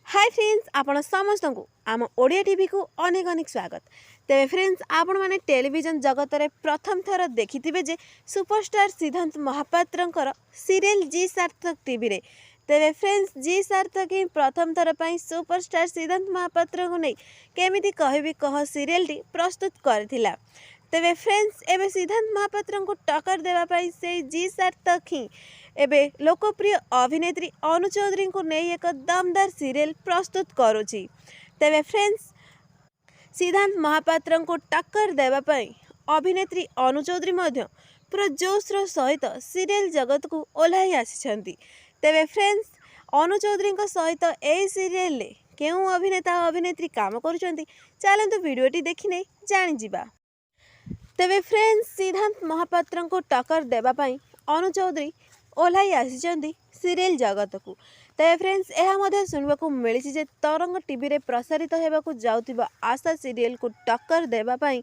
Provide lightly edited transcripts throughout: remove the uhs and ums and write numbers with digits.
High friends, ଆପଣ ସମସ୍ତଙ୍କୁ ଆମ ଓଡ଼ିଆ ଟିଭିକୁ ଅନେକ ଅନେକ ସ୍ୱାଗତ। ତେବେ ଫ୍ରେଣ୍ଡସ୍, ଆପଣମାନେ ଟେଲିଭିଜନ ଜଗତରେ ପ୍ରଥମ ଥର ଦେଖିଥିବେ ଯେ ସୁପରଷ୍ଟାର ସିଦ୍ଧାନ୍ତ ମହାପାତ୍ରଙ୍କର ସିରିଏଲ୍ ଜି ସାର୍ଥକ ଟିଭିରେ। ତେବେ ଫ୍ରେଣ୍ଡସ୍, ଜି ସାର୍ଥକ ହିଁ ପ୍ରଥମ ଥର ପାଇଁ ସୁପରଷ୍ଟାର ସିଦ୍ଧାନ୍ତ ମହାପାତ୍ରଙ୍କୁ ନେଇ କେମିତି କହିବି କହ ସିରିଏଲ୍ଟି ପ୍ରସ୍ତୁତ କରିଥିଲା। ତେବେ ଫ୍ରେଣ୍ଡସ୍, ଏବେ ସିଦ୍ଧାନ୍ତ ମହାପାତ୍ରଙ୍କୁ ଟକ୍କର ଦେବା ପାଇଁ ସେଇ ଜି ସାର୍ଥକ ହିଁ ଏବେ ଲୋକପ୍ରିୟ ଅଭିନେତ୍ରୀ ଅନୁ ଚୌଧୁରୀଙ୍କୁ ନେଇ ଏକ ଦମଦାର ସିରିଏଲ୍ ପ୍ରସ୍ତୁତ କରୁଛି। ତେବେ ଫ୍ରେଣ୍ଡସ୍, ସିଦ୍ଧାନ୍ତ ମହାପାତ୍ରଙ୍କୁ ଟକ୍କର ଦେବା ପାଇଁ ଅଭିନେତ୍ରୀ ଅନୁ ଚୌଧୁରୀ ମଧ୍ୟ ପୁରା ଜୋସ୍ର ସହିତ ସିରିଏଲ୍ ଜଗତକୁ ଓହ୍ଲାଇ ଆସିଛନ୍ତି। ତେବେ ଫ୍ରେଣ୍ଡସ୍, ଅନୁ ଚୌଧୁରୀଙ୍କ ସହିତ ଏହି ସିରିଏଲରେ କେଉଁ ଅଭିନେତା ଓ ଅଭିନେତ୍ରୀ କାମ କରୁଛନ୍ତି, ଚାଲନ୍ତୁ ଭିଡ଼ିଓଟି ଦେଖିନେଇ ଜାଣିଯିବା। ତେବେ ଫ୍ରେଣ୍ଡସ୍, ସିଦ୍ଧାନ୍ତ ମହାପାତ୍ରଙ୍କୁ ଟକ୍କର ଦେବା ପାଇଁ ଅନୁ ଚୌଧୁରୀ ଓହ୍ଲାଇ ଆସିଛନ୍ତି ସିରିଏଲ୍ ଜଗତକୁ। ତେବେ ଫ୍ରେଣ୍ଡସ୍, ଏହା ମଧ୍ୟ ଶୁଣିବାକୁ ମିଳିଛି ଯେ ତରଙ୍ଗ ଟିଭିରେ ପ୍ରସାରିତ ହେବାକୁ ଯାଉଥିବା ଆଶା ସିରିଏଲକୁ ଟକ୍କର ଦେବା ପାଇଁ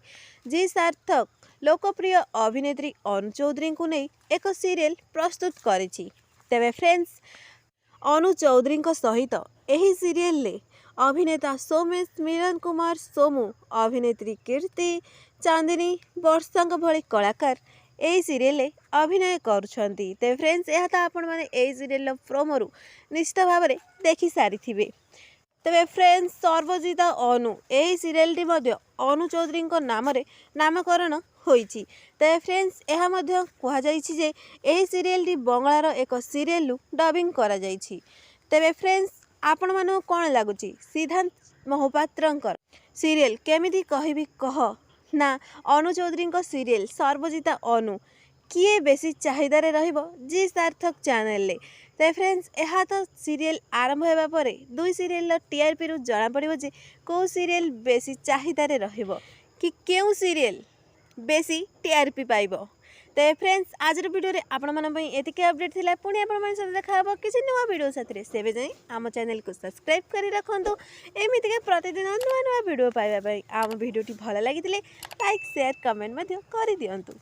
ଜି ସାର୍ଥକ ଲୋକପ୍ରିୟ ଅଭିନେତ୍ରୀ ଅନୁ ଚୌଧୁରୀଙ୍କୁ ନେଇ ଏକ ସିରିଏଲ୍ ପ୍ରସ୍ତୁତ କରିଛି। ତେବେ ଫ୍ରେଣ୍ଡସ୍, ଅନୁ ଚୌଧୁରୀଙ୍କ ସହିତ ଏହି ସିରିଏଲରେ ଅଭିନେତା ସୌମେଶ ମିଲନ କୁମାର ସୋମୁ, ଅଭିନେତ୍ରୀ କୀର୍ତ୍ତି, ଚାନ୍ଦିନୀ, ବର୍ଷାଙ୍କ ଭଳି କଳାକାର ଏହି ସିରିଏଲରେ ଅଭିନୟ କରୁଛନ୍ତି। ତେବେ ଫ୍ରେଣ୍ଡସ୍, ଏହା ତ ଆପଣମାନେ ଏହି ସିରିଏଲର ପ୍ରୋମୋରୁ ନିଶ୍ଚିତ ଭାବରେ ଦେଖି ସାରିଥିବେ। ତେବେ ଫ୍ରେଣ୍ଡସ୍, ସର୍ବଜିତା ଅନୁ ଏହି ସିରିଏଲଟି ମଧ୍ୟ ଅନୁ ଚୌଧୁରୀଙ୍କ ନାମରେ ନାମକରଣ ହୋଇଛି। ତେବେ ଫ୍ରେଣ୍ଡସ୍, ଏହା ମଧ୍ୟ କୁହାଯାଇଛି ଯେ ଏହି ସିରିଏଲଟି ବଙ୍ଗଳାର ଏକ ସିରିଏଲରୁ ଡବିଂ କରାଯାଇଛି। ତେବେ ଫ୍ରେଣ୍ଡସ୍, ଆପଣମାନଙ୍କୁ କ'ଣ ଲାଗୁଛି, ସିଦ୍ଧାନ୍ତ ମହାପାତ୍ରଙ୍କର ସିରିଏଲ୍ କେମିତି କହିବି କହ ନା ଅନୁ ଚୌଧୁରୀଙ୍କ ସିରିଏଲ୍ ସର୍ବଜିତା ଅନୁ, କିଏ ବେଶୀ ଚାହିଦାରେ ରହିବ ଜି ସାର୍ଥକ ଚ୍ୟାନେଲରେ? ତେବେ ଫ୍ରେଣ୍ଡସ୍, ଏହା ତ ସିରିଏଲ୍ ଆରମ୍ଭ ହେବା ପରେ ଦୁଇ ସିରିଏଲର ଟିଆରପିରୁ ଜଣାପଡ଼ିବ ଯେ କେଉଁ ସିରିଏଲ୍ ବେଶୀ ଚାହିଦାରେ ରହିବ କି କେଉଁ ସିରିଏଲ୍ ବେଶୀ ଟିଆରପି ପାଇବ। ତେବେ ଫ୍ରେଣ୍ଡସ୍, ଆଜିର ଭିଡ଼ିଓରେ ଆପଣମାନଙ୍କ ପାଇଁ ଏତିକି ଅପଡ଼େଟ୍ ଥିଲା। ପୁଣି ଆପଣମାନଙ୍କ ସହିତ ଦେଖା ହେବ କିଛି ନୂଆ ଭିଡ଼ିଓ ସାଥିରେ। ସେବେ ଯାଏଁ ଆମ ଚ୍ୟାନେଲକୁ ସବସ୍କ୍ରାଇବ୍ କରି ରଖନ୍ତୁ ଏମିତିକା ପ୍ରତିଦିନ ନୂଆ ନୂଆ ଭିଡ଼ିଓ ପାଇବା ପାଇଁ। ଆମ ଭିଡ଼ିଓଟି ଭଲ ଲାଗିଥିଲେ ଲାଇକ୍, ସେୟାର, କମେଣ୍ଟ ମଧ୍ୟ କରିଦିଅନ୍ତୁ।